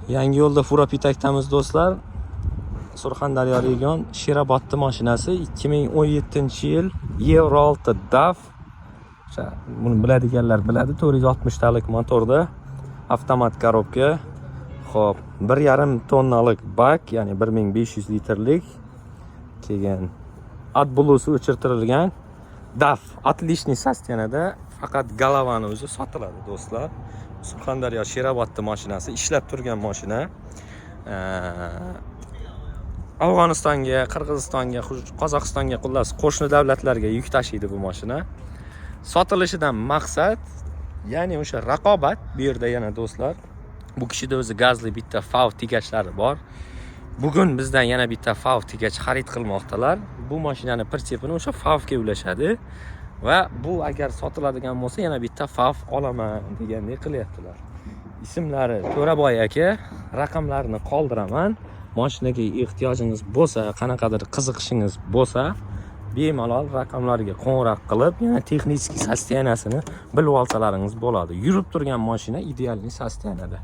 Yangi yo'lda фура pitakdamiz, do'stlar. Surxondaryo region, Sherobodni mashinasi, 2017 yil, Yevro 6 DAF. O'sha buni biladiganlar biladi, 460 talik motorda, avtomat коробка. Xo'p, 1,5 tonnalik bak, ya'ni 1500 litrlik. Keyin AdBlue'si o'chirtirilgan. DAF отличный состояние da, faqat голова ni o'zi sotiladi, do'stlar. Surxondaryo, Sherobodni mashinasi, ishlab turgan mashina. Afg'onistonga, Qirg'izistonga, Qozog'istonga, xullas, qo'shni davlatlarga yuk tashiydi bu mashina. Sotilishidan maqsad, ya'ni o'sha raqobat bu yerda yana, do'stlar. Bu kishida o'zi gazli bitta FAW тягач lari bor. Bugun bizdan yana bitta FAW тягач xarid qilmoqdalar. Bu mashinani прицеп ini o'sha FAWga ulashadi va bu agar sotiladigan bo'lsa, yana bitta FAW olaman degandek qilyaptilar. Ismlari To'raboy aka, raqamlarini qoldiraman. Mashinaga ehtiyojingiz bo'lsa, qanaqadir qiziqishingiz bo'lsa, bemalol raqamlarga qo'ng'iroq qilib, yana texnik состояния sini bilib olsalaringiz bo'ladi. Yurib turgan mashina, идеальный состояние da.